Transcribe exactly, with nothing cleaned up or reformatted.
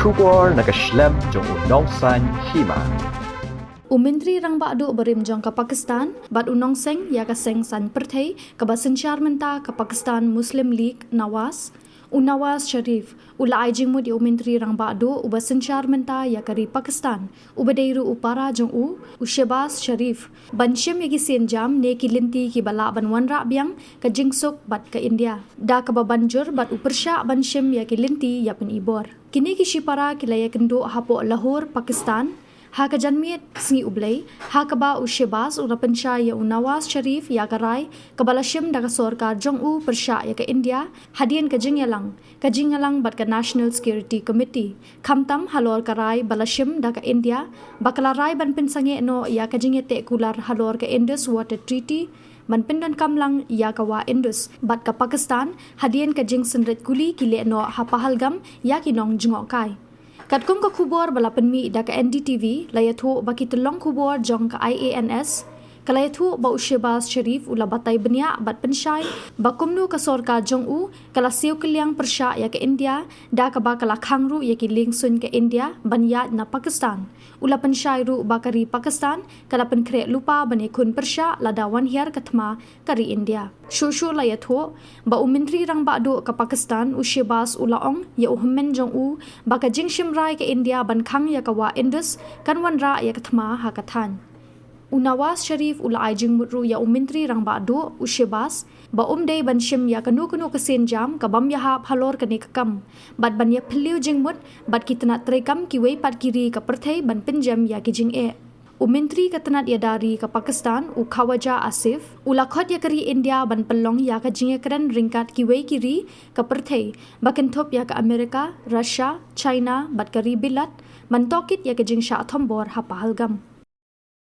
Khubor na ka shlem jong u Nongsaiñ Hima. U Myntri Rangbah Duh barim jong ka Pakistan bad u nongseng ïa ka seng saiñ pyrthei kaba synshar mynta ka Pakistan Muslim League, Nawaz, u Nawaz Sharif, u la ai jingmut ïa u Myntri Rangbah Duh uba synshar mynta ïa ka ri Pakistan, uba dei ruh u para jong u, u Shehbaz Sharif, ban shim ïa ki sienjam ne ki lynti kiba lah ban wanrah biang ka jingsuk bad ka India, da kaba ban jur bad u pyrshah ban shim ïa ki lynti ïa pynibor. Kine ki shipara ki la ïakynduh hapoh Lahore, Pakistan, ha ka janmiet sngi U Blei, ha kaba u Shehbaz u la pynshai ïa u Nawaz Sharif ïa ka rai kaba la shim da ka sorkar jong u pyrshah ïa ka India hadien ka jingïalang, ka jingïalang bad ka National Security Committee, khamtam halor ka rai ba la shim da ka India, ba ka la rai ban pynsangeh noh ïa ka jingïateh kular halor ka Indus Water Treaty, ban pyndonkam lang ïa ka Wah Indus bad ka Pakistan hadien ka jingsynreit kuli ki lehnoh ha Pahalgam ïa ki nongjngohkai. Katkum ka khubor ba la pynmih da ka N D T V, la ïathuh ba ki tyllong khubor jong ka I A N S ka la ïathuh ba u Shehbaz Sharif u la batai bniah bad pynshai ba kumno ka sorkar jong u ka la siew kylliang pyrshah ïa ka India, da kaba ka la khang ruh ïa ki liengsuiñ ka India ban ïaid na Pakistan. U la pynshai ruh ba ka ri Pakistan ka la pynkhreh lypa ban ïakhun pyrshah lada wan hiar ka thma ka ri India. Shuh shuh la ïathuh ba u Myntri Rangbah Duh ka Pakistan, u Shehbaz, u la ong ïa u hynmen jong u ba ka jingshim rai ka India ban khang ïa ka Wah Indus kan wanrah ïa ka thma ha ka thaiñ. U Nawaz Sharif u la ai jingmut ruh ïa u Myntri Rangbah Duh, u Shehbaz, ba um dei ban shim ïa kano kano ka sienjam ka bym ïahap halor kane ka kam, bad ban ïaphylliew jingmut bad ki tnat treikam kiwei pat ki ri ka pyrthei ban pynjem ïa ki jingeh. U Myntri ka tnat ïada ri ka Pakistan, u Khawaja Asif, u la khot ïa ka ri India ban pynlong ïa ka jingïakren ryngkat kiwei ki ri ka pyrthei, ba kynthup ïa ka America, Russia, China bad ka ri Bilat, ban tohkit ïa ka jingshah thombor ha Pahalgam.